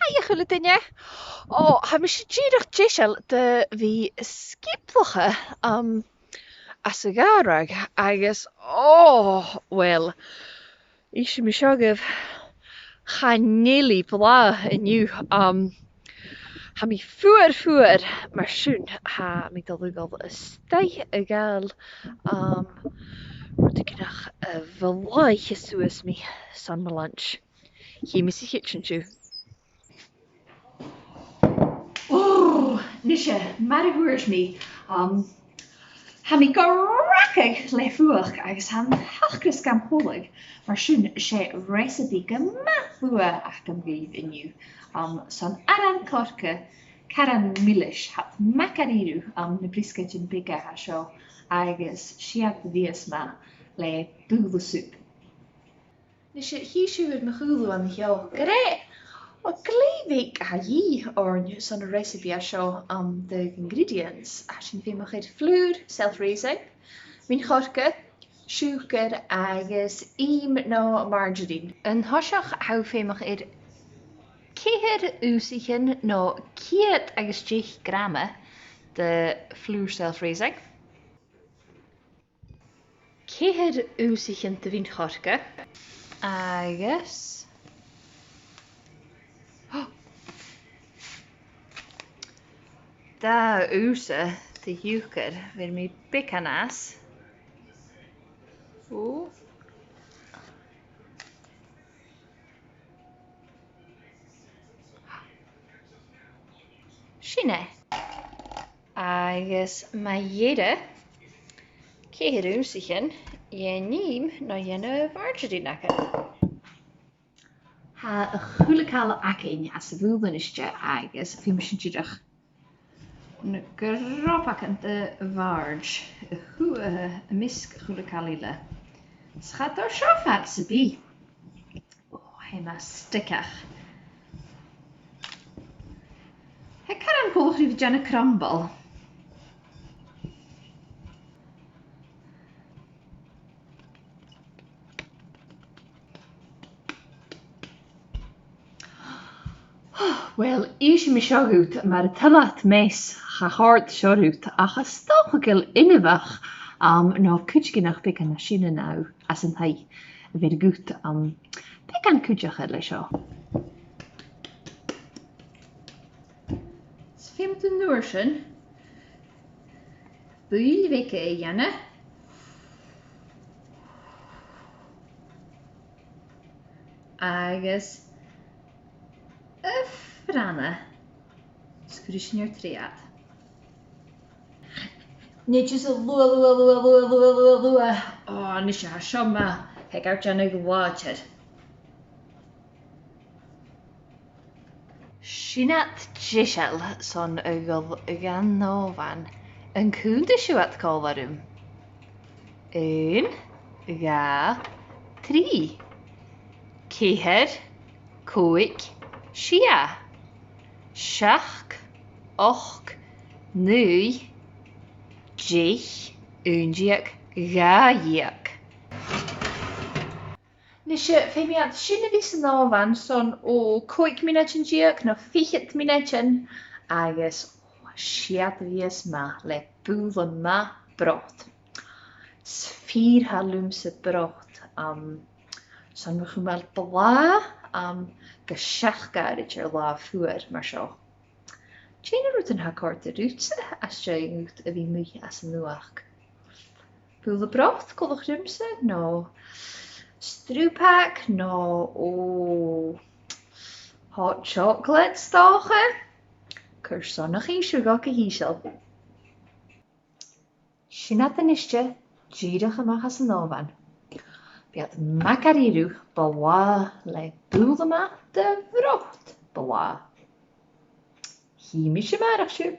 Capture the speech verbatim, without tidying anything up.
Hai a h-uile duine. Ò, tha mise dìreach deiseil de bhith sgioblachadh, um, às a' ghàrradh agus, ò, uill, innsidh mi seo dhuibh, chan eil i blàth an-diugh. Um, tha mi fuar, fuar, mar sin tha mi a' dol a ghabhail a-staigh a ghabhail, um, rudeigin a bhlàthaicheas suas mi son mo lunch. Chì mi sa chidsin sibh. Ò, nise, mar a thuirt mi, um, tha mi gu ràcach le fuachd agus tha an t-acras gam thoileachadh, mar sin 's e recipe gu math luath a th' agam dhuibh an-diugh, um, son aran-coirce, caran milis, tha iad math dha-rìribh, um, na briosgaidean beaga a tha seo, agus 's iad a bhios math le bobhla supa. Nise, chì sibh air mo chùlaibh an seo gur e, ò, glè bheag a tha a dhìth oirnn son an recipe a tha seo, um, de dh'ingredients. Tha sinn feumach air flùr, self-raising, min-choirce, siùcar agus ìm no margarine. An toiseach tha feumach air ceithir unnsachan no ceud agus deich grama de flùr self-raising. Ceithir unnsachan de mhin-choirce agus dà unsa de shiùcar. Bheir mi beagan às. Ò. Sin e. Agus mu dheireadh, ceithir unnsachan dhen ìm no dhen a' mhargarine agad. Tha a h-uile càil againn anns a' bhobhla a-niste agus feumaidh sinn dìreach na gnopagan de mhargarine a shuathadh am measg a h-uile càil eile. 'S cha toir seo fad sam bith. Ò, tha e math steigeach. Tha e caran coltach ri bhith a' dèanamh crumble. Uill, innsidh mi seo dhut, mura toil leat mess, cha chòrd seo riut, ach 's dòcha gu bheil inbheach, um, no cuideigin nach beagan nas sine na thu anns an taigh a bheir dhut, um, beagan cuideachaidh leis seo. Is feumaidh tu an uair sin buill bheag a dhèanamh agus a' fhranadh. Is cuiridh sinn air trì iad. Nì seo luath, luath, luath, luath, luath, luath. Ò, nise, tha seo math, tha e gu math làidir. Sin iad deiseil son a dhol dhan àmhainn. An cunnt sibh iad còmhla rium? Aon, dhà, trì, ceithir, còig, sia, seachd, ochd, naoi, deich, aon deug, dhà dheug. Nise, feumaidh iad sin a bhith san àmhainn son, ò, còig mionaidean deug no fichead mionaidean, agus, ò, 's iad a bhios math le bobhla math brot. 'S fìor thoil leamsa brot, um, son mo chumail blàth, um, gu seachd àraid air latha fuar mar seo. Dè na rudan a tha a' còrdadh riutsa às dèidh dhut a bhith a-muigh anns an fhuachd? Bobhla brot coltach riumsa, no strùpag, no, ò, hot chocolate, 's dòcha? Carson nach innis thu dha gu h-ìosal? Sin iad a-niste dìreach a-mach às an àmhainn. Bidh iad math dha-rìribh blàth le bobhla math de bhrot blàth. Chì mise a-màireach sibh.